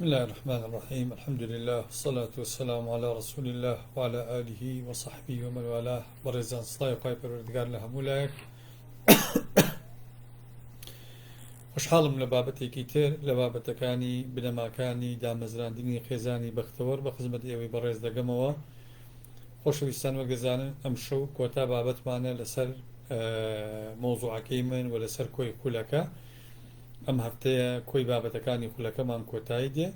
بسم اللە الرحمن الرحیم الحمد للە والصلاة والسلام علی رسول اللە وعلی آله وصحبه ومن والاه بەڕێزان سڵاوی خوای پەروەردگار لە هەموو لایەک خۆشحاڵم لە بابەتێکی تر لە بابەتەکانی بنەماکانی دامەزراندنی خێزانی بەختەوەر بە خزمەت ئێوەی بەڕێز دەگەمەوە خۆشەویستان وەک دەزانن ئەمشەو کۆتا بابەتمانە لەسەر مەوزوعەکەی من و لەسەر کۆی خولەکە ئەم هەفتەیە کۆی بابەتەکانی خولەکەمان کۆتایی دێ.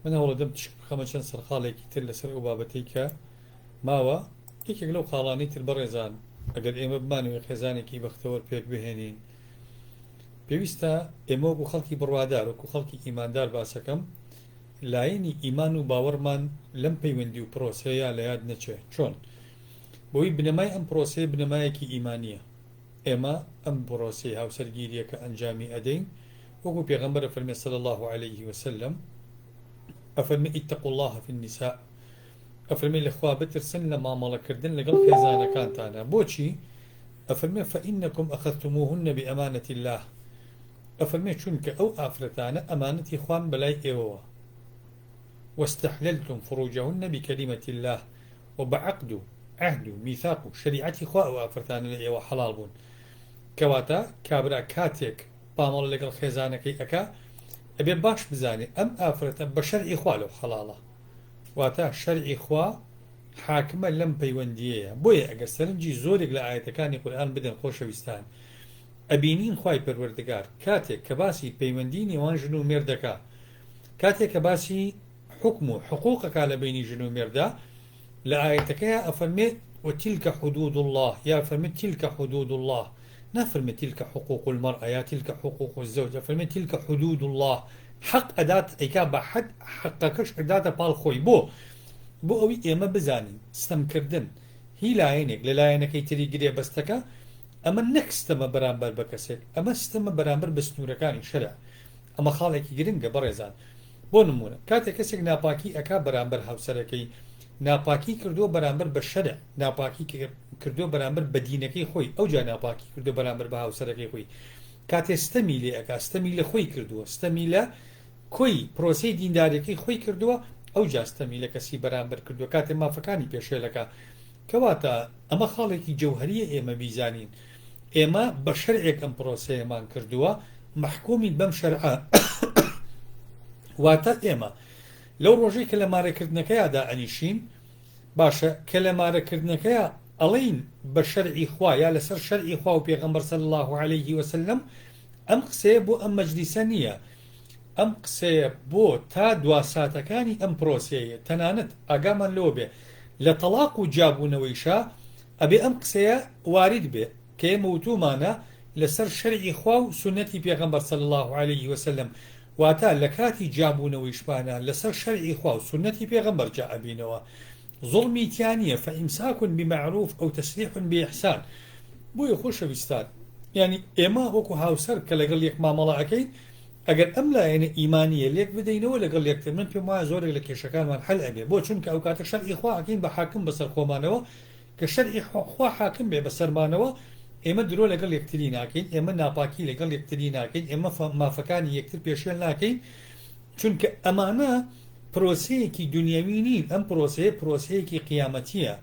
من هەوڵەدەم تیشک بخەمە چەند سەرخاڵێکی تر لەسەر ئەو بابەتەی کە ماوە. یەکێک لەو خاڵانەی تر بەڕێزان، ئەگەر ئێمە بمانەوێ خێزانێکی بەختەوەر پێک بهێنین، پێویستە ئێمە وەکو خەڵکی بڕوادار، وەکو خەڵکی ئیماندار باسەکەم، لایەنی ئیمان و باوەڕمان لەم پەیوەندی و پرۆسەیە لە یاد نەچێ. چۆن؟ بەوەی بنەمای ئەم پرۆسەیە بنەمایەکی ئیمانییە. ئێمە ئەم پرۆسەی هاوسەرگیریە کە ئەنجامی ئەدەین وەکو پێغەمبەر ئەفەرمێ صلی اللە علیه وسلم ئەفەرمێ اتقوا اللە فی النساء ئەفەرمێ لە خوا بترسن لە مامەڵەکردن لەگەڵ خێزانەکانتانە بۆچی ئەفەرمێ فإنکم اخذتموهن بأمانة الله ئەفەرمێ چونکە ئەو ئافرەتانە ئەمانەتی خوان بەلای ئێوەوە واستحللتم فروجهن بکلمة الله وە بە عەقد و عەهد و میثاق و شەریعەتی خوا ئەو ئافرەتانە لە ئێوە حەڵاڵ بوون کەواتە کابرا کاتێک مامەڵە لەگەڵ خێزانەکەی ئەکا ئەبێ باش بزانێ ئەم ئافرەتە بە شەرعی خوا لەو حەڵاڵە واتە شەرعی خوا حاکمە لەم پەیوەندیەیە بۆیە ئەگەر سەرنجی زۆرێک لە ئایەتەکانی قورئان بدەن خۆشەویستان ئەبینین خوای پەروەردگار کاتێک کە باسی پەیوەندی نێوان ژن و مێردەکا کاتێک کە باسی حوکم و حقوق ئەکا لە بەینی ژن و مێردا لە ئایەتەکەیا ئەفەرمێ وتلک حدود اللە یا ئەفەرمێ تلک حدود اللە نافەرمێ تلک حقوق المرأة یا تلک حقوق الزوج ئەفەرمێ تلک حدود اللە حەق ئەدات ئەیکا بە حەد حەقەکەش ئەداتە پاڵ خۆی بۆ بۆ ئەوی ئێمە بزانین ستەمکردن هی لایەنێک لە لایەنەکەی تری گرێ بەستەکە ئەمە نەک ستەمە بەرامبەر بە کەسێک ئەمە ستەمە بەرامبەر بە سنوورەکانی شەرع ئەمە خاڵێکی گرنگە بەڕێزان بۆ نموونە کاتێک کەسێک ناپاکی ئەکا بەرامبەر هاوسەرەکەی، ناپاکی کردووە بەرامبەر بە شەرع، ناپاکی کردووە بەرامبەر بە دینەکەی خۆی، ئەوجا ناپاکی کردووە بەرامبەر بە هاوسەرەکەی خۆی. کاتێ ستەمی لێ ئەکا، ستەمی لە خۆی کردووە، ستەمی لە کۆی پرۆسەی دینداریەکەی خۆی کردووە، ئەوجا ستەمی لە کەسی بەرامبەر کردووە کاتێ مافەکانی پێشێل ئەکا. کەواتە ئەمە خاڵێکی جەوهەریە ئێمە بیزانین. ئێمە بە شەرعێک ئەم پرۆسەیەمان کردووە، مەحکومین بەم شەرعە. واتە ئێمە لەو ڕۆژەی کە لە مارەکردنەکەیا دائەنیشین، باشە کە لە مارەکردنەکەیا ئەڵێین بە شەرعی خوا یا لەسەر شەرعی خوا و پێغەمبەر صلی اللە علیه وسلم، ئەم قسەیە بۆ ئەم مەجلیسە نییە، ئەم قسەیە بۆ تا دوا ساتەکانی ئەم پرۆسەیە، تەنانەت ئاگامان لەوە بێ لە تەڵاق و جیابوونەوەیشا ئەبێ ئەم قسەیە وارد بێ کە ئێمە وتوومانە لەسەر شەرعی خوا و سوننەتی پێغەمبەر صلی اللە علیه وسلم واتە لە کاتی جیابوونەوەیشمانا لەسەر شەرعی خوا و سوننەتی پێغەمبەر جیا ئەبینەوە زوڵمی تیا نییە فامساک بمعروف او تسریح باحسان بۆیە خۆشەویستان یانی ئێمە وەکو هاوسەر کە لەگەڵ یەک مامەڵە ئەکەین ئەگەر ئەم لایەنە ئیمانییە لێک بدەینەوە لەگەڵ یەکتر من پێم وایە زۆرێک لە کێشەکانمان حەل ئەبێ بۆ چونکە ئەو کاتە شەرعی خوا ئەکەین بە حاکم بەسەر خۆمانەوە کە شەرعی خوا حاکم بێ بەسەرمانەوە ئێمە درۆ لەگەڵ یەکتری ناکەین ئێمە ناپاکی لەگەڵ یەکتری ناکەین ئێمە مافەکانی یەکتر پێشێل ناکەین چونکە ئەمانە پرۆسەیەکی دنیاوی نین ئەم پرۆسەیە پرۆسەیەکی قیامەتیە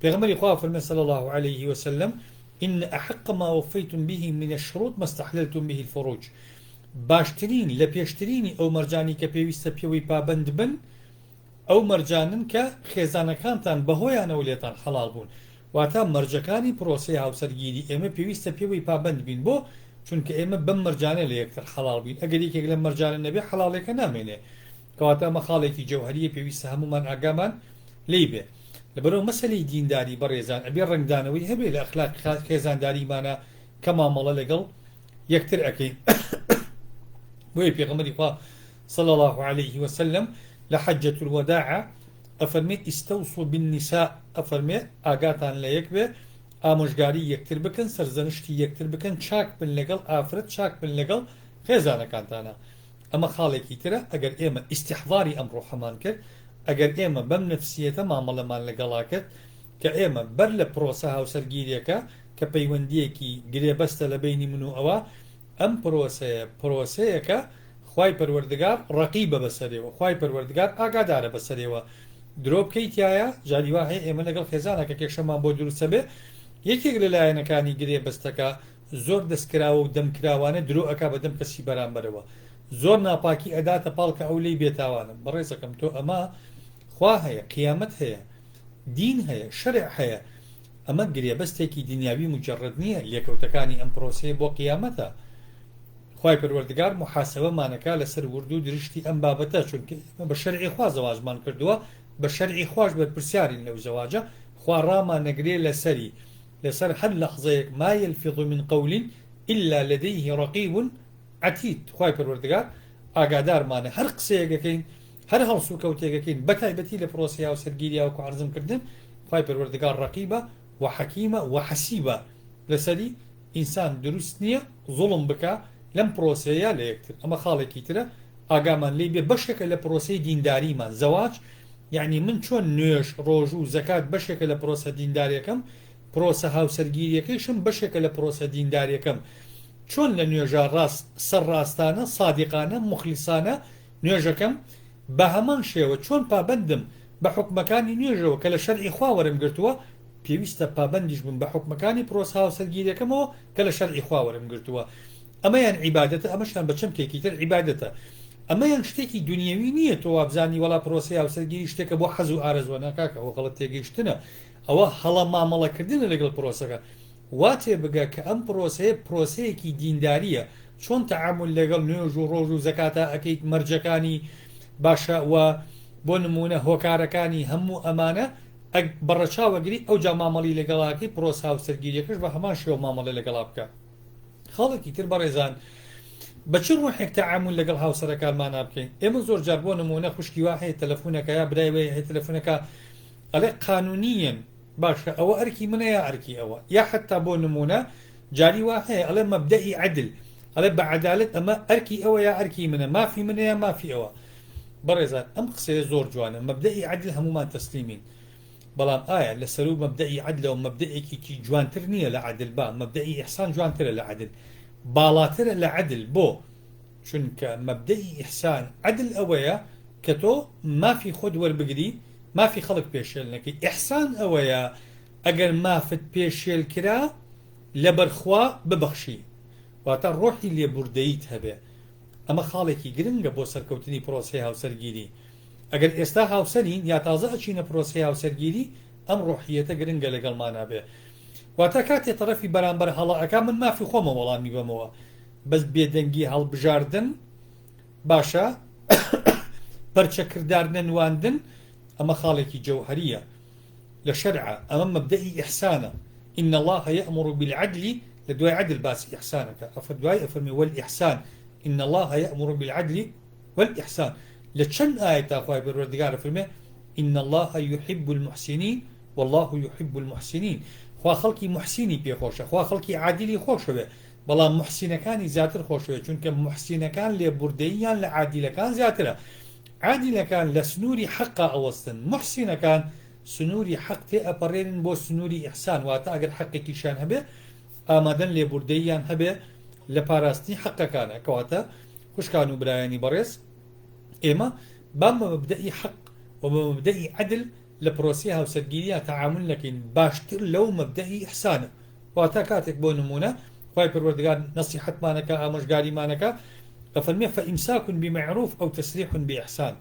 پێغەمبەری خوا فەرمی صلی الله علیه وسلم ان احق ما وفیتم به من الشروط ما استحللتم به الفروج باشترین لە پێشترینی ئەو مەرجانی کە پێویستە پێوەی پابەند بن ئەو مەرجانن کە خێزانەکانتان بەهۆیانەوە لێتان حەڵاڵ بوون واتە مەرجەکانی پرۆسەی هاوسەرگیری ئێمە پێویستە پێوەی پابەند بین بۆ چونکە ئێمە بەم مەرجانە لە یەکتر حەڵاڵ بین ئەگەر یەکێک لەم مەرجانە نەبێ حەڵاڵێکە نامێنێ کەواتە ئەمە خاڵێکی جەوهەریە پێویستە هەموومان ئاگامان لێی بێ لەبەرئەوە مەسەلەی دینداری بەڕێزان ئەبێ ڕەنگدانەوەی هەبێ لە ئەخلاقی خێزانداریمانا کە مامەڵە لەگەڵ یەکتر ئەکەین بۆیە پێغەمبەری خوا صلی الله علیه وسلم لە حجة الوداع ئەفەرمێ استوصوا بالنساء ئەفەرمێ ئاگاتان لە یەک بێ ئامۆژگاری یەکتر بکەن سەرزەنشتی یەکتر بکەن چاک بن لەگەڵ ئافرەت چاک بن لەگەڵ خێزانەکانتانا ئەمە خاڵێکی ترە ئەگەر ئێمە ئیستیحزاری ئەم ڕۆحەمان کرد، ئەگەر ئێمە بەم نەفسیەتە مامەڵەمان لەگەڵا کرد کە ئێمە بەر لە پرۆسە هاوسەرگیریەکە کە پەیوەندیەکی گرێبەستە لە بەینی من و ئەوا، ئەم پرۆسەیە پرۆسەیەکە. خوای پەروەردگار ڕەقیبە بەسەرێوە خوای پەروەردگار ئاگادارە بەسەرێوە درۆ بکەی تیایا جاری وا هەیە ئێمە لەگەڵ خێزانا کە کێشەمان بۆ دروستەبێ یەکێک لە لایەنەکانی گرێ بەستەکە زۆر دەستکراوە و دەمکراوانە درۆ ئەکا بەدەم کەسی بەرامبەرەوە زۆر ناپاکی ئەداتە پاڵ کە ئەو لێی بێتاوانە بەڕێزەکەم تۆ ئەمە خوا هەیە قیامەت هەیە دین هەیە شەرع هەیە ئەمە گرێبەستێکی دنیاوی موجەڕەد نییە لێکەوتەکانی ئەم پرۆسەیە بۆ قیامەتە خوای پەروەردگار موحاسەبەمان ئەکا لەسەر ورد و درشتی ئەم بابەتە چونکە ئێمە بە شەرعی خوا زەواجمان کردووە بە شەرعی خواش بەرپرسیارین لەو زەواجە خوا ڕامانەگرێ لەسەری لەسەر هەر لەحزەیەک ما یلفظ من قول الا لدیه رقیب عتید خوای پەروەردگار ئاگادارمانە هەر قسەیەک ئەکەین هەر هەڵسوکەوتێک ئەکەین بەتایبەتی لە پرۆسەی هاوسەرگیریا وەکو عەرزم کردن خوای پەروەردگار ڕەقیبە و حەکیمە و حەسیبە لەسەری ئینسان دروست نییە زوڵم بکا لەم پرۆسەیە لە یەکتر ئەمە خاڵێکی ترە ئاگامان لێی بێ بەشێکە لە پرۆسەی دینداریمان زەواج یەعنی من چۆن نوێژ ڕۆژوو زەکات بەشێکە لە پرۆسە دینداریەکەم پرۆسە هاوسەرگیریەکەیشم بەشێکە لە پرۆسە دینداریەکەم چۆن لە نوێژا ڕاست سەرڕاستانە سادیقانە موخلیسانە نوێژەکەم بە هەمان شێوە چۆن پابەندم بە حوکمەکانی نوێژەوە کە لە شەرعی خوا وەرم گرتووە پێویستە پابەندیش بم بە حوکمەکانی پرۆسە هاوسەرگیریەکەمەوە کە لە شەرعی خوا وەرم گرتووە ئەمەیان عیبادەتە ئەمەشیان بە چەمکێکی تر عیبادەتە ئەمەیان شتێکی دونیەوی نییە تۆ وابزانی وەڵا پرۆسەی هاوسەرگیری شتێکە بۆ حەز و ئارەزوە نا کاکە ئەوە غەڵەت تێگەیشتنە ئەوە هەڵە مامەڵەکردنە لەگەڵ پرۆسەکە وا تێبگە کە ئەم پرۆسەیە پرۆسەیەکی دیندارییە چۆن تەعامول لەگەڵ نوێژ و ڕۆژ و زەکاتا ئەکەیت مەرجەکانی باشە و بۆ نموونە هۆکارەکانی هەموو ئەمانە ئەگ بەڕەچاو ئەگری ئەوجا مامەڵی لەگەڵا ئەکەی پرۆسە هاوسەرگیریەکەش بە هەمان شێوە مامەڵە لەگەڵا بکە خاڵێکی تر بەڕێزان بە چ ڕۆحێک تەعامول لەگەڵ هاوسەرەکانمانا بکەین ئێمە زۆر جار بۆ نموونە خوشکی وا هەیە تەلەفونەکە یا برای وای هەیە تەلەفونەکە ئەڵێ قانونیەن باشە ئەوە ئەرکی منە یا ئەرکی ئەوە یا حەتا بۆ نموونە جاری وا هەیە ئەڵێ مەبدەئی عەدل ئەڵێ بە عەدالەت ئەمە ئەرکی ئەوە یا ئەرکی منە مافی منە یا مافی ئەوە بەڕێزان ئەم قسەیە زۆر جوانە مەبدەئی عەدل هەموومان تەسلیمین بەڵام ئایا لە سەروو مەبدەئی عەدلەوە مەبدەئێکی تی جوانتر نییە لە عەدل با مەبدەئی ئیحسان جوانترە لە عەدل باڵاترە لە عەدل بۆ چونکە مەبدەئی ئیحسان عەدل ئەوەیە کە تۆ مافی خۆت وەربگری مافی خەڵک پێشێل نەکەی ئیحسان ئەوەیە ئەگەر مافت پێشێل کرا لەبەر خوا ببەخشی واتە ڕۆحی لێبوردەییت هەبێ ئەمە خاڵێکی گرنگە بۆ سەرکەوتنی پرۆسەی هاوسەرگیری ئەگەر ئێستا هاوسەرین یا تازە ئەچینە پرۆسەی هاوسەرگیری ئەم ڕۆحیەتە گرنگە لەگەڵمانا بێ واتە کاتێ تەڕەفی بەرامبەر هەڵە ئەکا من مافی خۆمە وەڵامی بەمەوە بەس بێدەنگی هەڵبژاردن باشە پەرچەکردار نەنواندن ئەمە خاڵێکی جەوهەریە لە شەرعە ئەمە مەبدەئی ئیحسانە ان اللە یأمر بالعدل لە دوای عدل باسی ئیحسانەکە ئەفە دوای ئەفەرمێ والإحسان ان اللە یأمر بالعدل والإحسان لە چەند ئایەتا خوای پەروەردگار ئەفەرمێ ان اللە یحب المحسنین واللە یحب المحسنین خوا خەڵکی موحسینی پێخۆشە خوا خەڵکی عادلی خۆشەوێ بەڵام موحسینەکانی زیاتر خۆشەوێت چونکە موحسینەکان لێبوردەییان لە عادیلەکان زیاترە عادیلەکان لە سنووری حەقا ئەوەستن موحسینەکان سنووری حەق تێ ئەپەڕێنن بۆ سنووری ئیحسان واتە ئەگەر حەقێکیشیان هەبێ ئامادەن لێبوردەییان هەبێ لە پاراستنی حەقەکانە کەواتە خوشکان و برایانی بەڕێز ئێمە با بە مەبدەئی حەق و بە مەبدەئی عەدل لە پرۆسەی هاوسەرگیرییا تەعامول نەکەین باشتر لەو مەبدەئی ئیحسانە واتە کاتێک بۆ نموونە خوای پەروەردگار نەسیحەتمانەکا ئامۆژگاریمانەکا ئەفەرمێ فإمساک بمعروف أو تسريح بإحسان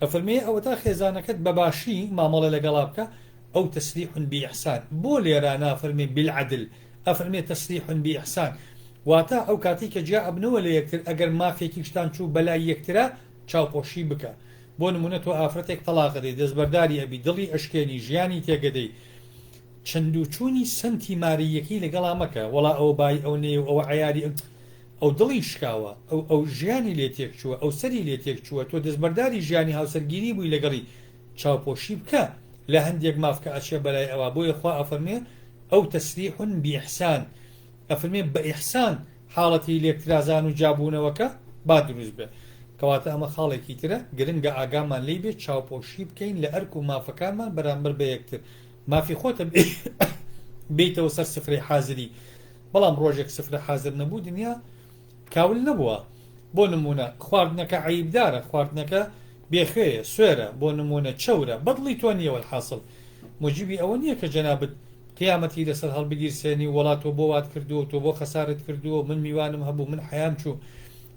ئەفەرمێ ئەوەتا خێزانەکەت بە باشی مامەڵە لەگەڵا بکە أو تسريح بإحسان بۆ لێرە نافەرمێ بالعدل ئەفەرمێ تسريح بإحسان واتە ئەو کاتەی کە جیا ئەبنەوە لە یەکتر ئەگەر مافێکیشتان چوو بەلای یەکترا چاوپۆشی بکە بۆ نمونە تۆ ئافرەتێک تەڵاقەدەی دەستبەرداری ئەبی دڵی ئەشکێنی ژیانی تێگەدەی چەندوچوونی سەنتی مارەییەکەی لەگەڵا مەکە وەڵا ئەوە بای ئەو نەیە و ئەوە عەیاری ئەو ئەو دڵی شکاوە ئەو ئەو ژیانی لێ تێک چووە ئەو سەری لێ تێک چووە تۆ دەستبەرداری ژیانی هاوسەرگیری بووی لەگەڵی چاوپۆشی بکە لە هەندێک ماف کە ئەچێ بەلای ئەوا بۆیە خوا ئەفەرموێ أو تسريح بإحسان ئەفەرموێ بە ئیحسان حاڵەتی لێکترازان و جیابوونەوەکە با دروست بێ کەواتە ئەمە خاڵێکی ترە گرنگە ئاگامان لێی بێت چاوپۆشی بکەین لە ئەرک و مافەکانمان بەرامبەر بە یەکتر مافی خۆتە بێیتەوە سەر سفرەی حازری بەڵام ڕۆژێک سفرە حازر نەبوو دنیا کاول نەبووە. بۆ نموونە خواردنەکە عەیبدارە، خواردنەکە بێخوێیە، سوێرە، بۆ نموونە چەورە، بەدڵی تۆ نییە وەلحاسڵ موجیبی ئەوە نییە کە جەنابت قیامەتی لەسەر هەڵبگیرسێنی و وەڵا تۆ بۆ وات کردووە و تۆ بۆ خەسارت کردووە و من میوانم هەبوو من حەیام چوو.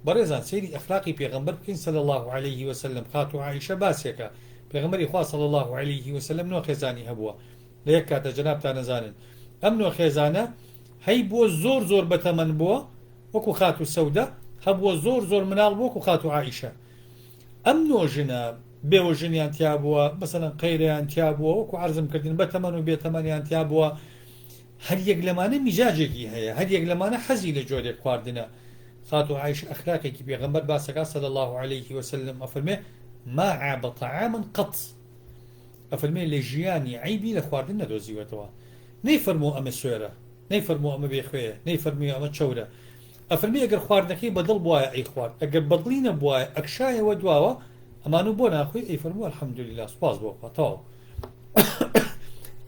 بەڕێزان سەیری ئەخلاقی پێغەمبەر بکەین صلی اللە علیه وسلم خاتوو عائیشە باسێکە پێغەمبەری خوا صلی اللە علیه وسلم نۆ خێزانی هەبووە لە یەک کاتە جەنابتان ئەزانن ئەم نۆ خێزانە هەی بووە زۆر زۆر بەتەمەن بووە وەکو خاتوو سەودە هەبووە زۆر زۆر مناڵ بووە وەکو خاتوو عائیشە ئەم نۆ ژنە بێوەژنیان تیا بووە مەسەلەن قەیرەیان تیا بووە وەکو عەرزم کردن بەتەمەن و بێتەمەنیان تیا بووە هەر یەک لەمانە میزاجێکی هەیە هەر یەک لەمانە حەزی لە جۆرێک خواردنە خاتوو عائیشە ئەخلاقێکی پێغەمبەر باسەکا صلی اللە علیه وسلم ئەفەرمێ ما عاب طعاما قط ئەفەرمێ لە ژیانی عەیبی لە خواردن نەدۆزیوەتەوە نەیفەرموو ئەمە سوێرە نەیفەرموو ئەمە بێ خوێیە نەیفەرمووی ئەمە چەورە ئەفەرمی ئەگەر خواردنەکەی بەدڵ بوایە ئەیخوارد ئەگەر بەدڵی نەبوایە ئەکشایەوە دواوە ئەمانو بۆ ناخۆی ئەیفەرموو الحمدللە سوپاس بۆ خوا تەواو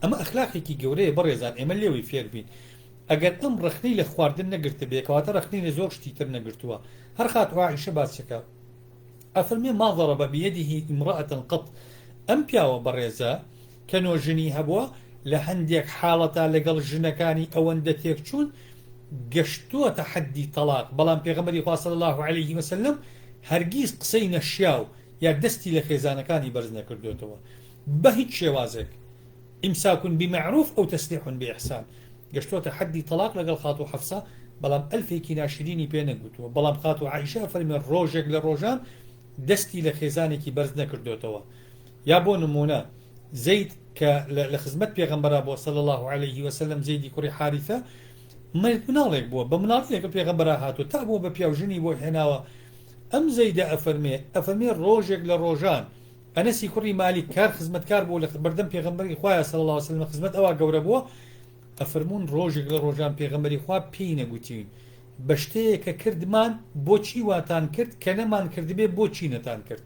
ئەمە ئەخلاقێکی گەورەیە بەڕێزان ئێمە لێوەی فێربین ئەگەر ئەم ڕەخنەی لە خواردن نەگرتبێ کەواتە ڕەخنەی لە زۆر شتی تر نەگرتووە هەر خاتوو عائیشە باسیەکە ئەفەرمێ ما ضرب بيده امرأة قط ئەم پیاوە بەڕێزە کە نۆ ژنی هەبووە لە هەندێک حاڵەتا لەگەڵ ژنەکانی ئەوەندە تێکچوون گەشتووەتە حەدی تەڵاق بەڵام پێغەمبەری خوا صلی اللە علیه وسلم هەرگیز قسەی نەشیاو یا دەستی لە خێزانەکانی بەرز نەکردوێتەوە بە هیچ شێوازێک امساک بمعروف او تسریح باحسان گەشتووەتە حەدی تەڵاق لەگەڵ خاتوو حەفسە بەڵام ئەلفێکی ناشرینی پێ نەگوتووە بەڵام خاتوو عائیشە ئەفەرمێ ڕۆژێک لە ڕۆژان دەستی لە خێزانێکی بەرز نەکردۆتەوە یا بۆ نموونە زەید کە لە خزمەت پێغەمبەرا بووە صلی اللە علیه وسلم زەیدی کوڕی حاریثە مناڵێک بووە بە مناڵی لەگەڵ پێغەمبەرا هاتووە تا بووە بە پیاو ژنی بۆ هێناوە ئەم زەیدە ئەفەرمێ ئەفەرمێ ڕۆژێک لە ڕۆژان ئەنەسی کوڕی مالیک کار خزمەتکار بوو لە بەردەم پێغەمبەری خوایە صلی اللە علیه وسلم خزمەت ئەوا گەورە بووە ئەفەرموون ڕۆژێک لە ڕۆژان پێغەمبەری خوا پێی نەگوتین بە شتەیە کە کردمان بۆچی واتان کرد کە نەمان کردبێ بۆچی نەتان کرد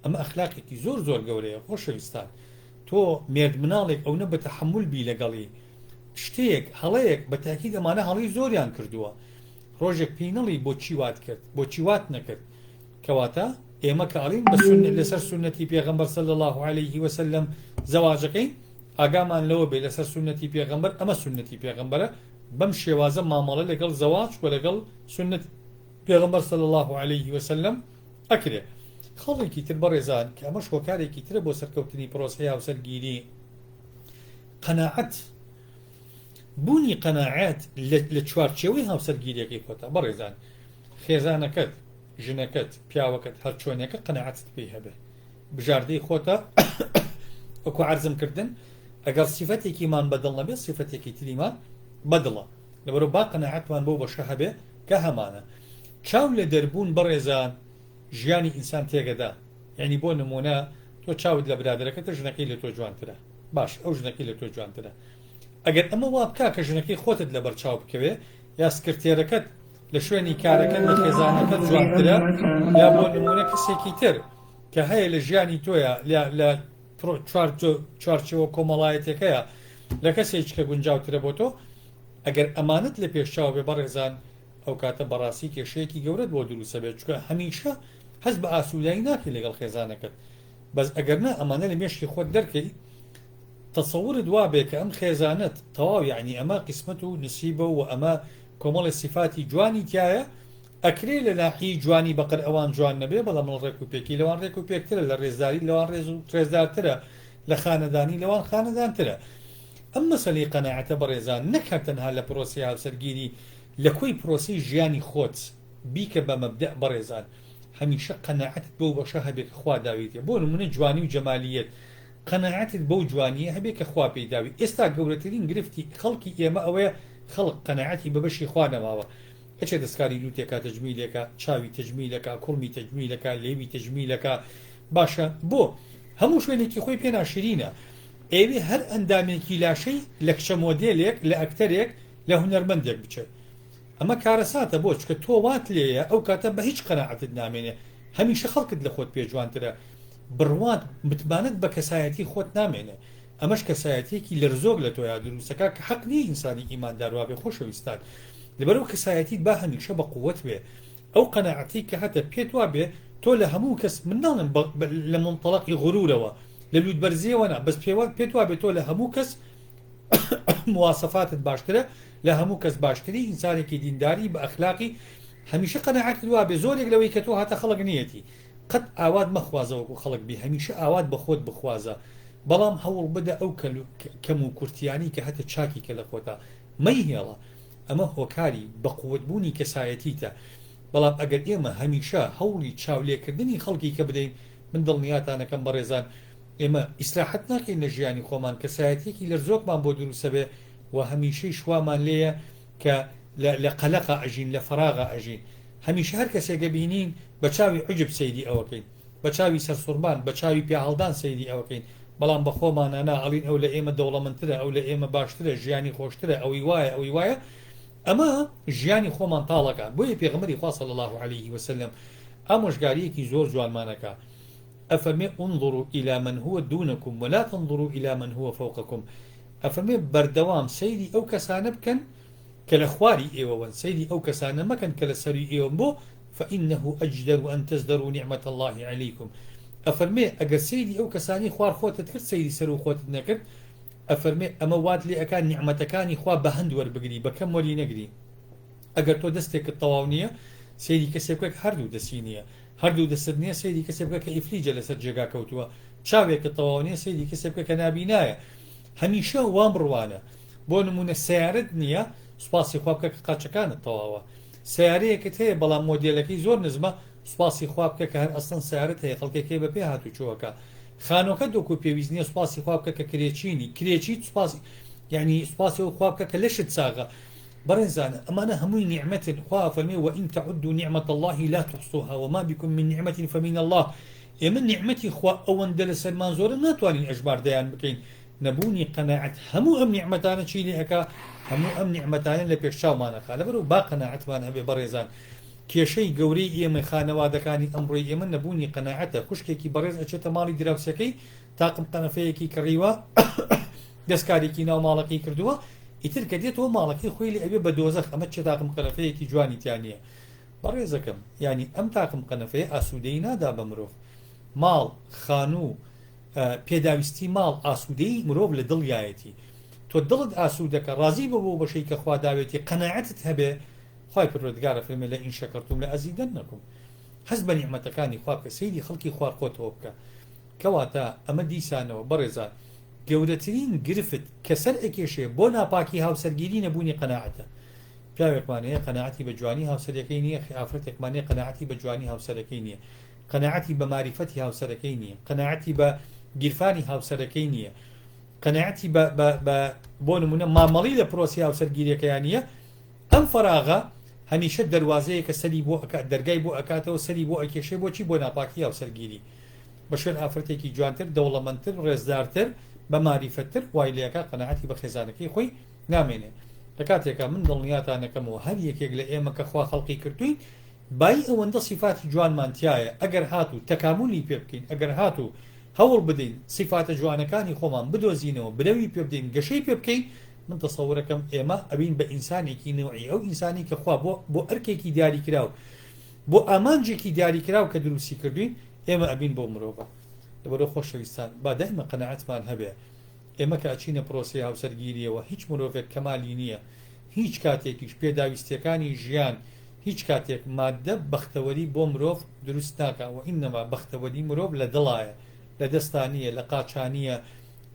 ئەمە ئەخلاقێکی زۆر زۆر گەورەیە خۆشەویستان تۆ مێرد مناڵێک ئەونە بە تەحەمول بی لەگەڵی شتێک هەڵەیەک بە تاکید ئەمانە هەڵەی زۆریان کردووە ڕۆژێک پێی نەڵی بۆچی وات کرد بۆچی وات نەکرد کەواتە ئێمە کە ئەڵین بە سوننە لەسەر سوننەتی پێغەمبەر صلی اللە علیه وسلم زەواجەکەین ئاگامان لەوە بێ لەسەر سوننەتی پێغەمبەر ئەمە سوننەتی پێغەمبەرە بەم شێوازە مامەڵە لەگەڵ زەواج و لەگەڵ سوننەت پێغەمبەر صلی اللە علیه وسلم ئەکرێ. خاڵێکی تر بەڕێزان کە ئەمەش هۆکارێکی ترە بۆ سەرکەوتنی پرۆسەی هاوسەرگیری قەناعەت بوونی قەناعەت لە چوارچێوەی هاوسەرگیریەکەی خۆتا بەڕێزان خێزانەکەت ژنەکەت پیاوەکەت هەرچۆنێکە قەناعەتت پێی هەبێ بژاردەی خۆتە وەکو عەرزم کردن ئەگەر سیفەتێکیمان بەدڵ نەبێت سیفەتێکی تریمان بەدڵە لەبەرو با قەناعەتمان بەو بەشە هەبێ کە هەمانە چاو لە دەربوون بەڕێزان ژیانی ئینسان تێگەدا یعنی بۆ نمونە تۆ چاوت لە برادەرەکەتە ژنەکەی لە تۆ جوانترە باش ئەو ژنەکەی لە تۆ جوانترە ئەگەر ئەمە وا بکا کە ژنەکەی خۆتت لەبەر چاو بکەوێ یا سکرتێرەکەت لە شوێنی کارەکەت لە خێزانەکەت جوانترە یا بۆ نمونە کەسێکی تر کە هەیە لە ژیانی تۆیە لە چوارچێوە کۆمەڵایەتەکەیە لە کەسێک کە گونجاوترە بۆ تۆ ئەگەر ئەمانت لە پێش چاو بێ بەڕێزان ئەو کاتە بەڕاستی کێشەیەکی گەورەت بۆ دروستە بێت چونکە هەمیشە هەست بە ئاسوودایی ناکەی لەگەڵ خێزانەکەت بەس ئەگەر نا ئەمانە لە مێشکی خۆت دەرکەی تەسەورت وابێ کە ئەم خێزانەت تەواو یەعنی ئەمە قیسمەت و نسیبە و ئەمە کۆمەڵێ سیفاتی جوانی تیایە ئەکرێ لە ناحیەی جوانی بەقەر ئەوان جوان نەبێ بەڵام لە ڕێک و پێکی لەوان ڕێک و پێکترە لە ڕێزداری لەوان ڕێز و ڕێزدارترە لە خانەدانی لەوان خانەدانترە ئەم مەسەلەی قەناعەتە بەڕێزان نەک هەر تەنها لە پرۆسەی هاوسەرگیری لە کۆی پرۆسەی ژیانی خۆت بیکە بە مەبدەء بەڕێزان هەمیشە قەناعەتت بەو بەشە هەبێ کە خوا داویتێ بۆ نمونە جوانی و جەمالیەت قەناعەتت بەو جوانیە هەبێ کە خوا پێی داوی ئێستا گەورەترین گرفتی خەڵکی ئێمە ئەوەیە خەڵک قەناعەتی بە بەشی خوا نەماوە ئەچێ دەستکاری لوتێکا تەجمیلێکا چاوی تەجمیلەکا کوڵمی تەجمیلەکا لێوی تەجمیلەکا باشە بۆ هەموو شوێنێکی خۆی پێ ناشرینە ئێوێ هەر ئەندامێکی لاشەی لە کچە مۆدێلێک لە ئەکتەرێک لە هونەرمەندێک بچێت ئەمە کارەساتە بۆ چکە تۆ وات لێیە ئەو کاتە بە هیچ قەناعەتت نامێنێ هەمیشە خەڵکت لە خۆت پێ جوانترە بڕوات متمانەت بە کەسایەتی خۆت نامێنێ ئەمەش کەسایەتیەکی لەرزۆک لە تۆیا دروستەکا کە حەق نیە ئینسانی ئیماندار وابێ خۆشەویستان لەبەرئەوە کەسایەتیت با هەمیشە بە قوەت بێ. ئەو قەناعەتەی کە هەتە پێت وابێ تۆ لە هەموو کەس من ناڵێم لە مونتەڵەقی غرورەوە لە لووتبەرزیەوە نا بەس پێوە پێت وابێ تۆ لە هەموو کەس مواسەفاتت باشترە لە هەموو کەس باشتری ئینسانێکی دینداری بە ئەخلاقی هەمیشە قەناعەتت وابێ زۆرێک لەوەی کە تۆ هاتە خەڵک نیەتی قەت ئاوات مەخوازە وەکو خەڵک بی هەمیشە ئاوات بە خۆت بخوازە بەڵام هەوڵ بدە ئەو کەم و کورتیانی کە هەتە چاکی کە لە خۆتا مەیهێڵە ئەمە هۆکاری بەقوت بوونی کەسایەتیتە بەڵام ئەگەر ئێمە هەمیشە هەوڵی چاولێکردنی خەڵکی کە بدەین من دڵنیاتانەکەم بەڕێزان ئێمە ئیسراحەت ناکەین لە ژیانی خۆمان کەسایەتیەکی لەرزۆکمان بۆ دروستەبێ و هەمیشەیش وامان لێیە کە لە قەلەقا ئەژین لە فەراغا ئەژین هەمیشە هەر کەسێک ئەبینین بە چاوی عوجب سەیری ئەوەکەین بە چاوی سەرسوڕمان بە چاوی پیاهەڵدان سەیری ئەوەکەین بەڵام بە خۆمانا نا ئەڵین ئەو لە ئێمە دەوڵەمەندترە ئەو لە ئێمە باشترە ژیانی خۆشترە ئەوی وایە ئەوی وایە ئەمە ژیانی خۆمان تاڵەکە بۆیە پێغەمبەری خوا صلی اللە علیه وسلم ئامۆژگاریەکی زۆر جوانمانەکە ئەفەرمێ انظروا الی من هو دونکم ولا تنظروا الی من هو فوقکم ئەفەرمێ بەردەوام سەیری ئەو کەسانە بکەن کە لە خواری ئێوەوەن سەیری ئەو کەسانە مەکەن کە لە سەروی ئێوەن بۆ فانه اجدر ان تزدروا نعمة اللە علیکم ئەفەرمێ ئەگەر سەیری ئەو کەسانەی خوار خۆتت کرد سەیری سەرو خۆتت نەکرد ئەفەرمێ ئەمە وات لێ ئەکا نیعمەتەکانی خوا بە هەند وەربگری بە کەم وەری نەگری ئەگەر تۆ دەستێکت تەواو نییە سەیری کەسێ بکە کە هەردوو دەستی نییە هەردوو دەستت نییە سەیری کەسێ بکە کە ئیفلیجە لەسەر جێگا کەوتووە چاوێکت تەواو نییە سەیری کەسێ بکە کە نابینایە هەمیشە وام بڕوانە بۆ نمونە سەیارەت نییە سوپاسی خوا بکە کە قاچەکانت تەواوە سەیارەیەکت هەیە بەڵام مۆدێلەکەی زۆر نزمە سوپاسی خوا بکە کە هەر ئەسڵەن سەیارەت هەیە خەڵکێک هەیە بە پێ هاتوچۆ ئەکا خانۆکەت وەکو پێویست نییە سوپاسی خوا بکە کە کرێچینی کرێچیت سوپاسی یعنی سوپاسی ئەو خوا بکە کە لەشت ساغە بەڕێزانە ئەمانە هەمووی نیعمەتن خوا ئەفەرمێ وان تعدوا نعمة الله لا تحصوها وما بكم من نعمة فمن الله ئێمە نیعمەتی خوا ئەوەندە لەسەرمان زۆرە ناتوانین ئەژماردەیان بکەین نەبوونی قەناعەت هەموو ئەم نیعمەتانە چی لێ ئەکا هەموو ئەم نیعمەتانە لە پێش چاومان ئەخا لەبەرئەوە با قەناعەتمان هەبێ بەڕێزان کێشەی گەورەی ئێمەی خانەوادەکانی ئەمڕۆی ئێمە نەبوونی قەناعەتە خوشکێکی بەڕێز ئەچێتە ماڵی دراوسێکەی تاقم قەنەفەیەکی کڕیوە دەستکارێکی ناو ماڵەکەی کردووە ئیتر کە دێتەوە ماڵەکەی خۆی لێ ئەبێ بە دۆزەخ ئەمە چ تاقم قەنەفەیەکی جوانی تیا نییە بەڕێزەکەم یانی ئەم تاقم قەنەفەیە ئاسوودەیی نادا بە مرۆڤ ماڵ خانوو پێداویستی ماڵ ئاسوودەیی مرۆڤ لە دڵیایەتی تۆ دڵت ئاسوودەکە ڕازی بە بۆ بەشەی کە خوا داوێتی قەناعەتت هەبێ خوای پەروەردگار ئەفەرمێ لئن شکرتم لازیدنکم هەست بە نیعمەتەکانی خوا بکە سەیری خەڵکی خوار خۆتەوە بکە کەواتە ئەمە دیسانەوە بەڕێزان گەورەترین گرفت کە سەر ئەکێشێ بۆ ناپاکی هاوسەرگیری نەبوونی قەناعەتە پیاوێکمان هەیە قەناعەتی بە جوانی هاوسەرەکەی نییە ئافرەتێکمان هەیە قەناعەتی بە جوانی هاوسەرەکەی نییە قەناعەتی بە ماریفەتی هاوسەرەکەی نییە قەناعەتی بە گیرفانی هاوسەرەکەی نییە قەناعەتی بە بە بۆ نمونە مامەڵی لە پرۆسی هاوسەرگیریەکەیان نییە ئەم فەراغە هەمیشە دەروازەیەکە سەری بۆ ئەکات دەرگای بۆ ئەکاتەوە سەری بۆ ئەکێشێ بۆچی بۆ ناپاکی هاوسەرگیری بە شوێن ئافرەتێکی جوانتر دەوڵەمەندتر ڕێزدارتر بە ماریفەتتر وای لێ ئەکا قەناعەتی بە خێزانەکەی خۆی نامێنێ لە کاتێکا من دڵنیاتانەکەمەوە هەر یەکێک لە ئێمە کە خوا خەڵقی کردووین بایی ئەوەندە سیفاتی جوانمان تیایە ئەگەر هاتوو تەکامولی پێ بکەین ئەگەر هاتوو هەوڵ بدەین سیفاتە جوانەکانی خۆمان بدۆزینەوە برەوی پێ بدەین گەشەی پێ بکەین من تەسەورەکەم ئێمە ئەبین بە ئینسانێکی نەوعی ئەو ئینسانی کە خوا بۆ بۆ ئەرکێکی دیاریکراو بۆ ئامانجێکی دیاریکراو کە دروستی کردوین ئێمە ئەبین بەو مرۆڤە لەبەرئەوە خۆشەویستان با دایمە قەناعەتمان هەبێ ئێمە کە ئەچینە پرۆسەی هاوسەرگیریەوە هیچ مرۆڤێک کەمالی نییە هیچ کاتێکیش پێداویستیەکانی ژیان هیچ کاتێک ماددە بەختەوەری بۆ مرۆڤ دروست ناکا وئینەما بەختەوەری مرۆڤ لە دڵایە لە دەستا نییە لە قاچا نییە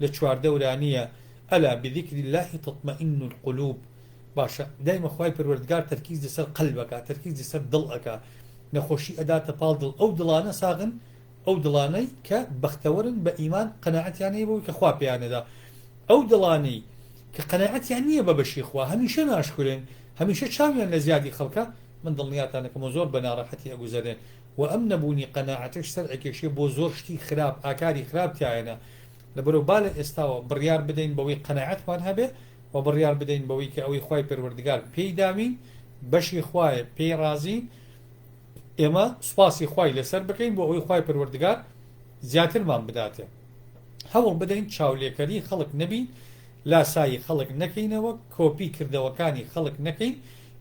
لە چواردەورا نییە الا بذکر اللە تطمئن القلوب باشە دایمە خوای پەروەردگار تەرکیز لەسەر قەلب ئەکا تەرکیز لەسەر دڵ ئەکا نەخۆشی ئەداتە پاڵ دڵ ئەو دڵانە ساغن ئەو دڵانەی کە بەختەوەرن بە ئیمان قەناعەتیان هەیە بەوەی کە خوا پێیان ئەدا ئەو دڵانەی کە قەناعەتیان نییە بە بەشی خوا هەمیشە ناشکورن هەمیشە چاویان لە زیادی خەڵکە من دڵنیاتان ئەکەمەوە زۆر بە ناڕەحەتی ئەگوزەرێن وە ئەم نەبوونی قەناعەتەش سەر ئەکێشێ بۆ زۆر شتی خراپ ئاکاری خراپ تیایەنە لەبەرئەوە با لە ئێستاوە بڕیار بدەین بەوەی قەناعەتمان هەبێ و بڕیار بدەین بەوەی کە ئەوەی خوای پەروەردگار پێی داوین بەشی خوایە پێی ڕازین ئێمە سوپاسی خوای لەسەر بکەین بۆ ئەوەی خوای پەروەردگار زیاترمان بداتێ هەوڵ بدەین چاولێکەری خەڵک نەبین لاسایی خەڵک نەکەینەوە کۆپی کردەوەکانی خەڵک نەکەین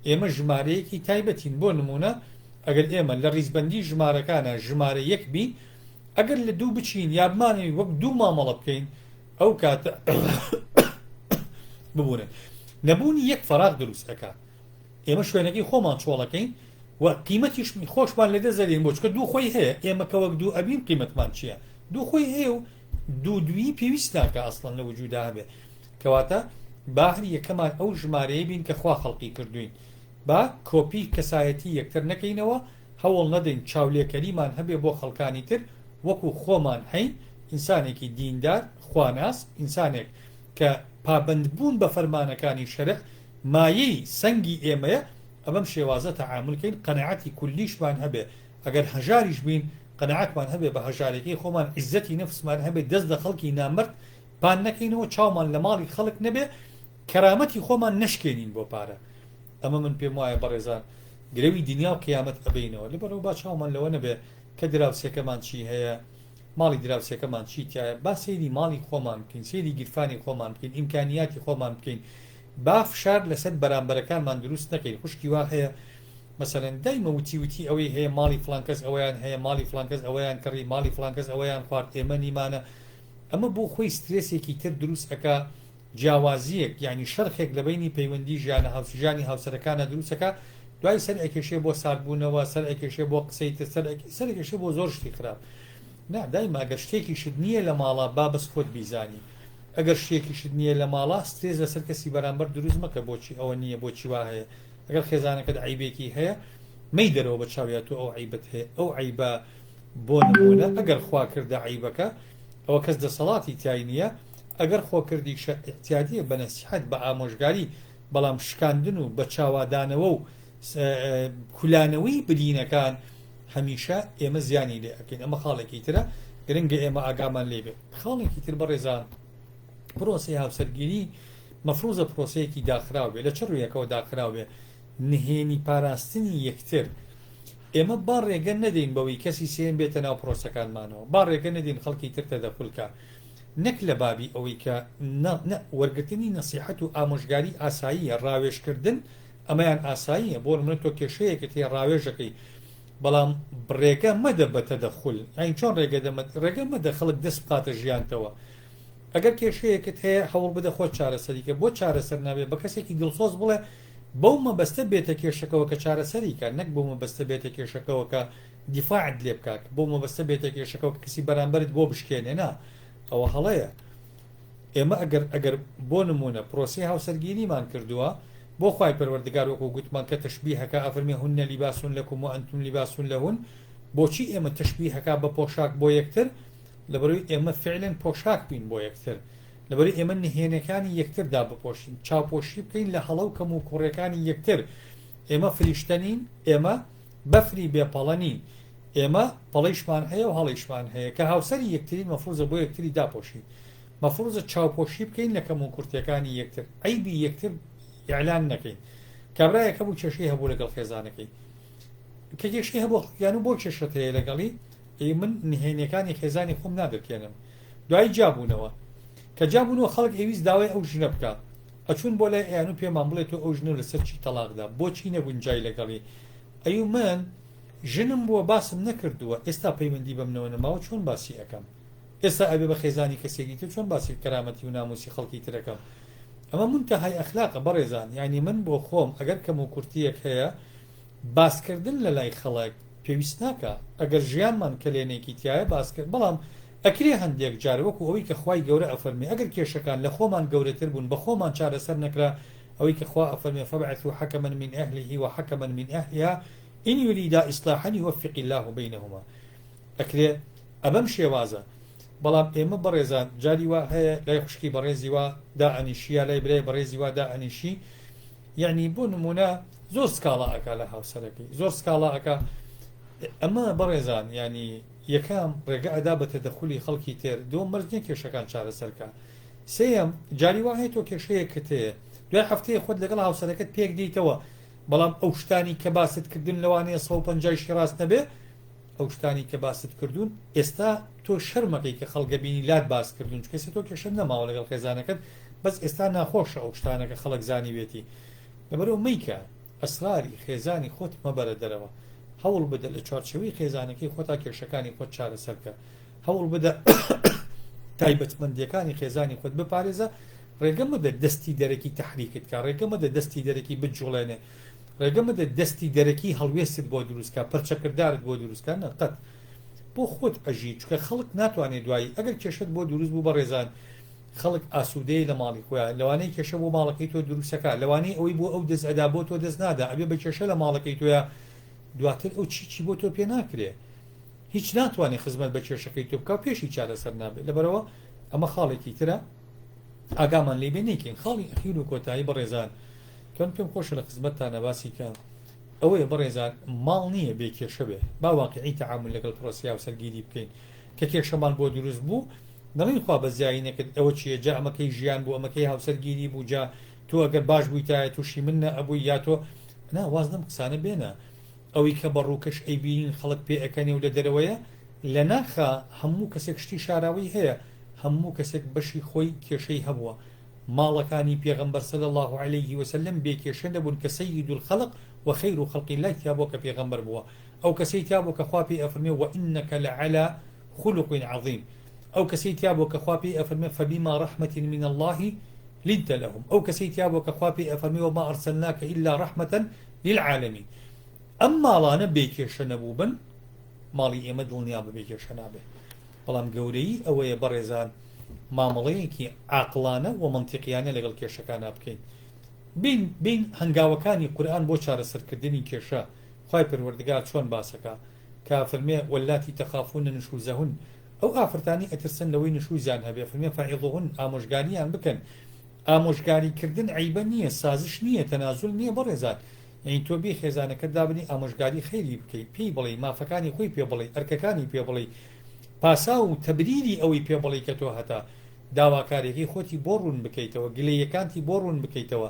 ئێمە ژمارەیەکی تایبەتین بۆ نمونە. ئەگەر ئێمە لە ڕیزبەندی ژمارەکانا ژمارە یەک بین ئەگەر لە دوو بچین یا بمانەوێت وەک دوو مامەڵە بکەین ئەو کاتە ببورن نەبوونی یەک فەراغ دروست ئەکا ئێمە شوێنەکەی خۆمان چۆڵەکەین و قیمەتیش خۆشمان لە دەست دەدەین بۆ چکە دوو خۆی هەیە ئێمە کە وەک دوو ئەبین قیمەتمان چییە دوو خۆی هەیە و دوو دووی پێویست ناکە ئەسڵەن لە وجودا هەبێ کەواتە با هەر یەکەمان ئەو ژمارەیە بین کە خوا خەڵقی کردوین با کۆپی کەسایەتی یەکتر نەکەینەوە هەوڵ نەدەین چاولێکەریمان هەبێ بۆ خەڵکانی تر وەکو خۆمان هەین ئینسانێکی دیندار خواناس ئینسانێک کە پابەندبوون بە فەرمانەکانی شەرع مایەی سەنگی ئێمەیە ئەبەم شێوازە تەعامول کەین قەناعەتی کولیشمان هەبێ ئەگەر هەژاریش بین قەناعەتمان هەبێ بە هەژارێکەی خۆمان عیزەتی نەفسمان هەبێ دەست لە خەڵکی نامەرد پان نەکەینەوە چاومان لە ماڵی خەڵک نەبێ کەرامەتی خۆمان نەشکێنین بۆ پارە ئەمە من پێم وایە بەڕێزان گرەوی دنیا و قیامەت ئەبەینەوە لەبەرئەوە با چاومان لەوە نەبێ کە دراوسێکەمان چی هەیە ماڵی دراوسێکەمان چی تیایە با سەیری ماڵی خۆمان بکەین سەیری گیرفانی خۆمان بکەین ئیمکانیاتی خۆمان بکەین با فشار لەسەر بەرامبەرەکانمان دروست نەکەین خوشکی وا هەیە مەسەلەن دایمە وتی وتی ئەوەی هەیە ماڵی فڵان کەس ئەوەیان هەیە ماڵی فڵان کەس ئەوەیان کڕی ماڵی فڵان کەس ئەوەیان خوارد ئێمە نیمانە ئەمە بۆ خۆی سترێسێکی تر دروست ئەکا جیاوازییەک یانی شەرخێک لە بەینی پەیوەندی ژیانە ژیانی هاوسەرەکانا دروست ئەکا دوای سەر ئەکێشێ بۆ ساردبوونەوە سەر ئەکێشێ بۆ قسەی تر سەر سەر ئەکێشێ بۆ زۆر شتی خراپ نا دایمە ئەگەر شتێکیشت نییە لە ماڵا با بەس خۆت بیزانی ئەگەر شتێکیشت نییە لە ماڵا سترێس لەسەر کەسی بەرامبەر دروست مەکە بۆچی ئەوە نییە بۆچی وا هەیە ئەگەر خێزانەکەت عەیبێکی هەیە مەیدەرەوە بە چاویا تۆ ئەو عەیبەت هەیە ئەو عەیبە بۆ نمونە ئەگەر خوا کردە عەیبەکە ئەوە کەس دەسەڵاتی تیای نییە ئەگەر خۆ کردیشە ئیعتیادیە بە نەسیحەت بە ئامۆژگاری بەڵام شکاندن و بە چاوادانەوە و کولانەوەی برینەکان هەمیشە ئێمە زیانی لێ ئەکەین ئەمە خاڵێکی ترە گرنگە ئێمە ئاگامان لێ بێت خاڵێکی تر بەڕێزان پرۆسەی هاوسەرگیری مەفروزە پرۆسەیەکی داخراو بێ لە چ ڕوویەکەوە داخراو بێ نهێنی پاراستنی یەکتر ئێمە با ڕێگە نەدەین بەوەی کەسی سێیەم بێتە ناو پرۆسەکانمانەوە با ڕێگە نەدەین خەڵکی تر تەدەخول کا نەک لە بابی ئەوەی کە نا نا وەرگرتنی نەسیحەت و ئامۆژگاری ئاساییە ڕاوێژکردن ئەمەیان ئاساییە بۆ نمونە تۆ کێشەیەکت هەیە ڕاوێژەکەی بەڵام ڕێگە مەدە بە تەدەخول یانی چۆن ڕێگە دەمە ڕێگە مەدە خەڵک دەست بخاتە ژیانتەوە ئەگەر کێشەیەکت هەیە هەوڵ بدە خۆت چارەسەری کە بۆ چارەسەر نابێ بە کەسێکی دڵسۆز بڵێ بەو مەبەستە بێتە کێشەکەوە کە چارەسەری کە نەک بەو مەبەستە بێتە کێشەکەوە کە دیفاعت لێ بکا بەو مەبەستە بێتە کێشەکەوە کە کەسی بەرامبەرت بۆ بشکێنێ نا ئەوە هەڵەیە ئێمە ئەگەر ئەگەر بۆ نمونە پرۆسەی هاوسەرگیریمان کردووە بۆ خوای پەروەردگار وەکو گوتمان کە تەشبیهەکە ئەفەرمێ هن لباس لكم وأنتم لباس لهن بۆچی ئێمە تەشبیهەکە بە پۆشاک بۆ یەکتر لەبەرئەوەی ئێمە فعلەن پۆشاک بین بۆ یەکتر، لەبەرئەوەی ئێمە نهێنێکانی یەکتر دابپۆشین، چاوپۆشی بکەین لە هەڵە و کەموکوڕیەکانی یەکتر، ئێمە فریشتە نین، ئێمە بەفری بێ پەڵە نین، ئێمە پەڵەیشمان هەیە و هەڵەیشمان هەیە، کە هاوسەری یەکترین مەفروزە بۆ یەکتری داپۆشین، مەفروزە چاوپۆشی بکەین لە کەموکورتیەکانی یەکتر، عەیبی یەکتر ئیعلان نەکەین. کابرایەک هەبوو کێشەی هەبوو لەگەڵ خێزانەکەی، کە کێشەی هەبوو یانو بۆ کێشەت هەیە لەگەڵی؟ ئەی من نهێنیەکانی خێزانی خۆم نادرکێنم دوایی جیابوونەوە کە جیابوونەوە خەڵک ئەیویست داوای ئەو ژنە بکا ئەچوون بۆ لای ئەیان و پێمان بڵێ تۆ ئەو ژنە لەسەر چی تەڵاقدا بۆچی نەگونجای لەگەڵی ئەیو من ژنم بووە باسم نەکردووە ئێستا پەیوەندی بەمنەوە نەماوە چۆن باسی ئەکەم ئێستا ئەبێ بە خێزانی کەسێکی تر چۆن باسی کەرامەتی و ناموسی خەڵکی ترەکەم ئەمە منتەهای ئەخلاقە بەڕێزان یعنی من بۆ خۆم ئەگەر کەم و کورتیەک هەیە باسکردن لەلای خەڵک پێویست ناکا ئەگەر ژیانمان کەلێنێکی تیایە باسکرد بەڵام ئەکرێ هەندێک جار وەکو ئەوەی کە خوای گەورە ئەفەرمێ ئەگەر کێشەکان لە خۆمان گەورەتر بوون بە خۆمان چارەسەر نەکرا ئەوەی کە خوا ئەفەرمێ فابعثوا حکما من اهله وحکما من اهلها ان یریدا اصلاحا یوفق اللە بینهما ئەکرێ ئەبەم شێوازە بەڵام ئێمە بەڕێزان جاری وا هەیە لای خوشکی بەڕێزی وا دائەنیشی یا لای برای بەڕێزی وا دائەنیشی یەعنی بۆ نمونە زۆر سکاڵا ئەکا لە هاوسەرەکەی زۆر سکاڵا ئەکا ئەمە بەڕێزان ینی یەکەم ڕێگە ئەدا بە تەدەخولی خەڵکی تر دووەم مەرج نییە کێشەکان چارەسەرکە سێیەم جاری وا هەیە تۆ کێشەیەکت هەیە دوای هەفتەیە خۆت لەگەڵ هاوسەرەکەت پێک دیتەوە بەڵام ئەو شتانی کە باست کردن لەوانەیە 150 ڕاست نەبێ ئەو شتانی کە باست کردوون ئێستا تۆ شەرمەکەی کە خەڵک ئەبینی لات باس کردوون چونکە ئێستا تۆ کێشەت نەماوە لەگەڵ خێزانەکەت بەس ئێستا ناخۆشە ئەو شتانە کە خەڵک زانیوێتی لەبەرئەوە مەیکە ئەسراری خێزانی خۆت مەبەرە دەرەوە. هەوڵ بدە لە چوارچێوەی خێزانەکەی خۆتا کێشەکانی خۆت چارەسەر کە. هەوڵ بدە تایبەتمەندییەکانی خێزانی خۆت بپارێزە، ڕێگە مەدە دەستی دەرەکی تەحریکت کا، ڕێگە مەدە دەستی دەرەکی بتجوڵێنێ، ڕێگە مەدە دەستی دەرەکی هەڵوێستت بۆ دروست کا، پەرچەکردارت بۆ دروست کا، نا قەت. بۆ خۆت ئەژی، چونکە خەڵک ناتوانێ دوایی ئەگەر کێشەت بۆ دروست بوو بەڕێزان خەڵک ئاسوودەیە لە ماڵی خۆیان، لەوانەیە کێشە بۆ ماڵەکەی تۆ دروستەکا، لەوانەیە ئەوەی بۆ ئەو دەست ئەدا بۆ تۆ دەست نادا، ئەبێ بە کێشە لە ماڵەکەی تۆیا، دواتر ئەو چی چی بۆ تۆ پێ ناکرێ. هیچ ناتوانێ خزمەت بە کێشەکەی تۆ بکا و پێشی چارەسەر نابێت لەبەرئەوە ئەمە خاڵێکی ترە ئاگامان لێ بێ نەیکەین خاڵی ئەخیر و کۆتایی بەڕێزان کەم پێم خۆشە لە خزمەتتانە باسی کە ئەوەیە بەڕێزان ماڵ نییە بێ کێشە بێ با واقعی تەعامل لەگەڵ پرۆسەی هاوسەرگیری بکەین کە کێشەمان بۆ دروست بوو نەڵێین خوا بەزیایی نەکرد ئەوە چییە جا ئەمەکەی ژیان بوو ئەمەکەی هاوسەرگیری بوو جا تۆ ئەگەر باش بوویتایە تووشی من نەئەبووی یا تۆ نا واز لەم قسانە بێنە ئەوەی کە بە ڕووکەش ئەیبینین خەڵک پێ ئەکەنێ و لە دەرەوەیە، لە ناخا هەموو کەسێک شتی شاراوەی هەیە، هەموو کەسێک بەشی خۆی کێشەی هەبووە، ماڵەکانی پێغەمبەر صلی اللە علیه و سلم بێ کێشە نەبوون کە سید الخلق و خیر خلق اللە تیا بووە کە پێغەمبەر بووە، ئەو کەسەی تیا بووە کە خوا پێی ئەفەرموێ وانک لعلی خلق عظیم، ئەو کەسەی تیا بووە کە خوا پێی ئەفەرموێ فبما رحمة من اللە لنت لهم، ئەو کەسەی تیا بووە کە خوا پێی ئەفەرموێ وما ارسلناک الا رحمة للعالمین ئەم ماڵانە بێ کێشە نەبووبن ماڵی ئێمە دڵنیابە بێ کێشە نابێ بەڵام گەورەیی ئەوەیە بەڕێزان مامەڵەیەکی عاقڵانە و مەنتیقیانە لەگەڵ کێشەکانا بکەین بین بین هەنگاوەکانی قورئان بۆ چارەسەرکردنی کێشە خوای پەروەردگار چۆن باسەکا کە فەرمێ واللاتی تخافون نشوزهن ئەو ئافرەتانی ئەترسن لەوەی نشوزیان هەبێ فەرمێ فعظوهن ئامۆژگاریان بکەن ئامۆژگاری کردن عەیبە نیە سازش نیە تەنازول نیە بەڕێزان یانی تۆ بێی خێزانەکەت دابنێی ئامۆژگاری خەیری بکەی پێی بڵێی مافەکانی خۆی پێ بڵێی ئەرکەکانی پێ بڵێی پاساو و تەبریری ئەوەی پێ بڵێی کە تۆ هەتا داواکاریەکەی خۆتی بۆ ڕوون بکەیتەوە گلەییەکانتی بۆ ڕوون بکەیتەوە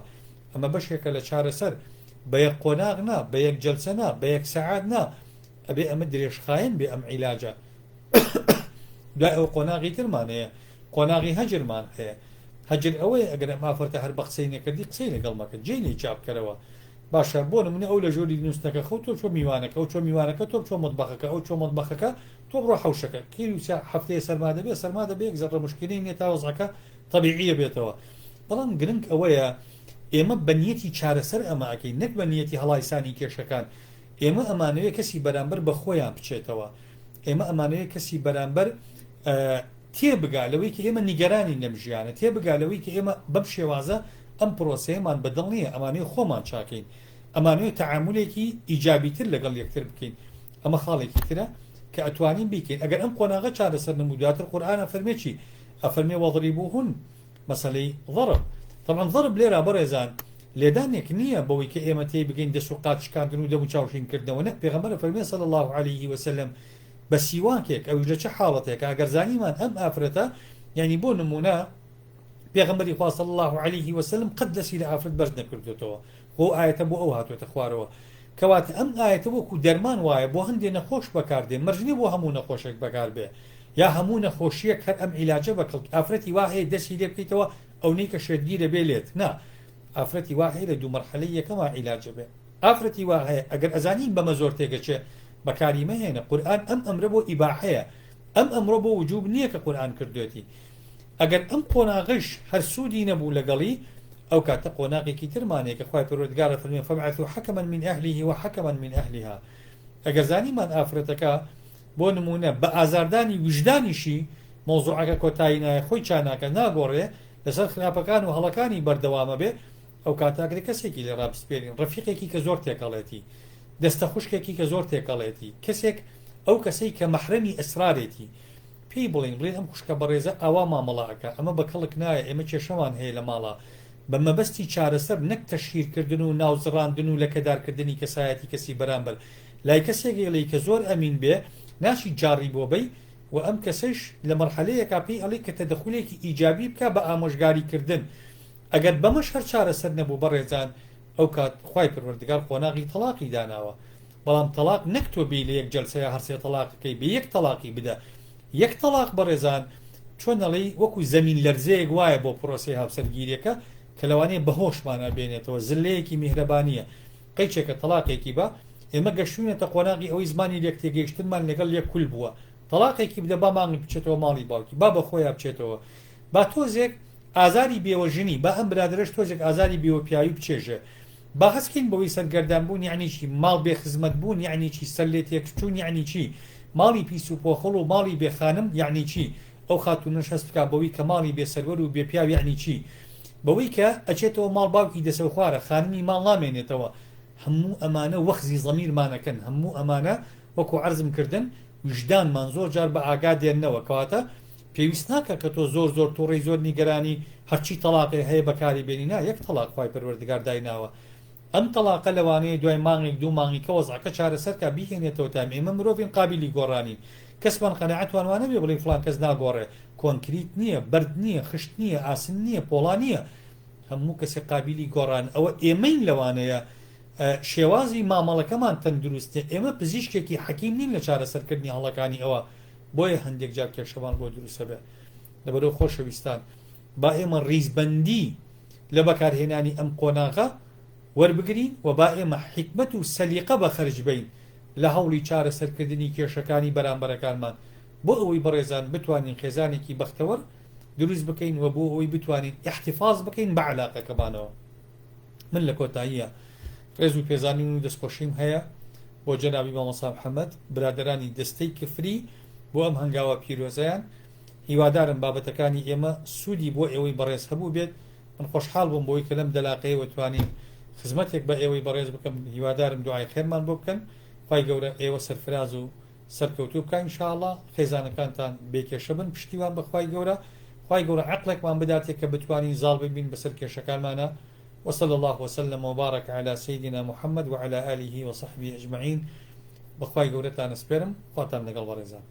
ئەمە بەشێکە لە چارەسەر بە یەک قۆناغ نا بە یەک جەلسە نا بە یەک سەعات نا ئەبێ ئەمە درێژخایەن بێ ئەم عیلاجە دوای ئەو قۆناغی ترمان هەیە قۆناغی هەجرمان هەیە هەجر ئەوەیە ئەگەر ئەم ئافرەتە هەر بە قسەی نەکردی قسەی لەگەڵ مەکە جێی لێ چا بکەرەوە باشە بۆ نمونە ئەو لە ژووری نووسنەکە خەو تۆ چۆ میوانەکە ئەو چۆ میوانەکە تۆ بچۆ مەتبەخەکە ئەو چۆ مەتبەخەکە تۆ بڕۆ حەوشەکە کەی و هەفتەیە سەرما دەبێ سەرما دەبێ یەک زەڕە مشکلەی نیە تا وەزعەکە تەبیعیە بێتەوە بەڵام گرنگ ئەوەیە ئێمە بە نیەتی چارەسەر ئەمە ئەکەین نەک بە نیەتی هەڵایسانی کێشەکان ئێمە ئەمانەوێ کەسی بەرامبەر بە خۆیان بچێتەوە ئێمە ئەمانەوێ کەسی بەرامبەر تێبگا لەوەی کە ئێمە نیگەرانین لەم ژیانە، تێبگا لەوەی کە ئێمە بەم شێوازە ئەم پرۆسەیەمان بە دڵ نییە، ئەمانەوێ خۆمان چاکەین، ئەمانەوێ تەعامولێکی ئیجابیتر لەگەڵ یەکتر بکەین، ئەمە خاڵێکی ترە کە ئەتوانین بیکەین، ئەگەر ئەم قۆناغە چارەسەر نەبوو دواتر قورئان ئەفەرمێ چی؟ ئەفەرمێ واضربوهن مەسەلەی ضرب، تەبعەن ضرب لێرە بەڕێزان لێدانێک نییە بەوەی کە ئێمە تێی بگەین دەست و قاچ شکاندن و دەم و چاو شین کردنەوە، نە، پێغەمبەر ئەفەرمێ صلی اللە علیه وسلم بە سیواکێک ئەویش لە چ حاڵەتێکا گەر زانیمان ئەم ئافرەتە یانی بۆ نمونە پێغەمبەری خوا صلی اللە علیه وسلم قەت دەستی لە ئافرەت بەرز نەکردوێتەوە خۆ ئایەتە بۆ ئەو هاتوێتە خوارەوە کەواتە ئەم ئایەتە وەکو دەرمان وایە بۆ هەندێ نەخۆش بەکاردێ مەرج نیە بۆ هەموو نەخۆشێک بەکاربێ یا هەموو نەخۆشیەک هەر ئەم عیلاجە بەکەڵک ئافرەتی وا هەیە دەستی لێ بکەیتەوە ئەونەی کە شێتگیرە بێ لێت نا ئافرەتی وا هەیە لە دوو مەرحەلەی یەکەما عیلاجە بێ ئافرەتی وا هەیە ئەگەر ئەزانی بەمە زۆر تێگەچێ بەکاری مەهێنە قورئان ئەم ئەمرە بۆ ئیباحەیە ئەم ئەمڕۆ بۆ وجوب نییە کە قورئان کردوێتی ئەگەر ئەم قۆناغەش هەر سوودی نەبوو لەگەڵی ئەو کاتە قۆناغێکی ترمان هەیە کە خوای پەروەردگار ئەفەرموێ فابعثوا حکما من اهله وحکما من اهلها ئەگەر زانیمان ئافرەتەکە بۆ نمونە بە ئازاردانی ویژدانیشی مەوزوعەکە کۆتایی نایە خۆی چاناکە ناگۆڕێ لەسەر خراپەکان و هەڵەکانی بەردەوامە بێ ئەو کاتە ئەکرێ کەسێکی لێ ڕابسپێرین، ڕەفیقێکی کە زۆر تێکەڵێتی، دەستە خوشکێکی کە زۆر تێکەڵێتی، کەسێک ئەو کەسەی کە مەحرەمی ئەسرارێتی، پێی بڵێین، بڵێین ئەم خوشکە بەڕێزە ئاوا مامەڵە ئەکا، ئەمە بە کەڵک نایە، ئێمە کێشەمان هەیە لە ماڵا، بە مەبەستی چارەسەر نەک تەشهیرکردن و ناوزڕاندن و لەکەدارکردنی کەسایەتی کەسی بەرامبەر، لای کەسێک ئەڵێی کە زۆر ئەمین بێ، ناچی جاڕی بۆ بەی و ئەم کەسەیش لە مەرحەلەیەکا پێی ئەڵێی کە تەدەخولێکی ئیجابی بکا بە ئامۆژگاری کردن، ئەگەر بەمەش هەر چارەسەر نەبوو بەڕێزان ئەوکات خوای پەروەردگار قۆناغی تەڵاقی داناوە بەڵام تەڵاق نەک تۆ بێی لە یەک جەلسەیا هەرسێ تەڵاقەکەی بێ یەک تەڵاقی بدە یەک تەڵاق بەڕێزان چۆن ئەڵێی وەکو زەمین لەرزەیەک وایە بۆ پرۆسەی هاوسەرگیریەکە کە لەوانەیە بەهۆشمانا بێنێتەوە زلەیەکی میهرەبانیە قەیچێکە تەڵاقێکی بە. ئێمە گەشتوینەتە قۆناغی ئەوەی زمانی لێک تێگەیشتنمان لەگەڵ یەک کول بووە. تەڵاقێکی بدە با مانگێک بچێتەوە ماڵی باوکی، با بە خۆیا بچێتەوە. با تۆزێک ئازاری بێوەژنی، با ئەم برادەرەش تۆزێک ئازاری بێوەپیاوی بچێژێ. با هەست کەین بەوەی سەرگەردان بوون یەعنی چی، ماڵ بێ خزمەت بوون یەعنی چی، سەر لێ تێکچوون یەعنی چی، ماڵی پیس و پۆخڵ و ماڵی بێ خانم یەعنی چی، ئەو خاتوونەش هەست بکا بەوەی کە ماڵی بێ سەروەر و بێ پیاو یەعنی چی. بەوەی کە ئەچێتەوە ماڵ باوکی دەسەوخوارە، خانمی ماڵ نامێنێتەوە. هەموو ئەمانە وەخزی زەمیرمان ئەکەن، هەموو ئەمانە وەکو عەرزم کردن ویژدانمان زۆر جار بە ئاگا دێننەوە، کەواتە پێویست ناکا کە تۆ زۆر زۆر توڕەی زۆر نیگەرانی هەرچی تەڵاقێ هەیە بەکاری بێنی نا یەک تەڵاق خوای پەروەردگار دایناوە ئەم تەڵاقە لەوانەیە دوای مانگێک دوو مانگی کە وەزعەکە چارەسەر کا بیهێنێتەوە تام ئێمە مرۆڤین قابیلی گۆڕانین کەسمان قەناعەتوان وا نەبێ بڵێین فڵان کەس ناگۆڕێ کۆنکریت نییە بەرد نییە خشت نییە ئاسن نییە پۆڵا نییە هەموو کەسێک قابیلی گۆڕان ئەوە ئێمەین لەوانەیە شێوازی مامەڵەکەمان تەندروست نیە ئێمە پزیشکێکی حەکیم نین لە چارەسەرکردنی هەڵەکانی ئەوە بۆیە هەندێک جار کێشەمان بۆ دروستەبێ لەبەرەوە خۆشەویستان با ئێمە ڕیزبەندی لە بەکارهێنانی ئەم قۆناغە وەربگرین و با ئێمە حیکمەت و سەلیقە بە خەرج بەین لە هەوڵی چارەسەرکردنی کێشەکانی بەرامبەرەکانمان بۆ ئەوەی بەڕێزان بتوانین خێزانێکی بەختەوەر دروست بکەین و بۆ ئەوەی بتوانین ئیحتیفاز بکەین بە عەلاقەکەمانەوە. من لە کۆتاییە ڕێز و پێزانین و دەستخۆشیم هەیە بۆ جەنابی مامۆستا محەمەد، برادەرانی دەستەی کفری بۆ ئەم هەنگاوە پیرۆزەیان. هیوادارم بابەتەکانی ئێمە سوودی بۆ ئێوەی بەڕێز هەبووبێت. من خۆشحاڵ بووم بەوەی کە لەم دەلاقەیەوە توانیم خزمەتێک بە ئێوەی بەڕێز بکەم. هیوادارم دوعای خێرمان بۆ بکەن. خوای گەورە ئێوە سەرفراز و سەرکەوتوو بکا ان شاء اللە خێزانەکانتان بێ کێشە بن پشتیوان بە خوای گەورە خوای گەورە عەقڵێکمان بداتێ کە بتوانین زاڵ ببین بەسەر کێشەکانمانا وصلی اللە وسلم وبارک علی سیدنا محمد وعلی آله وصحبه اجمعین بەخوای گەورەتان ئەسپێرم خواتان لەگەڵ بەڕێزان.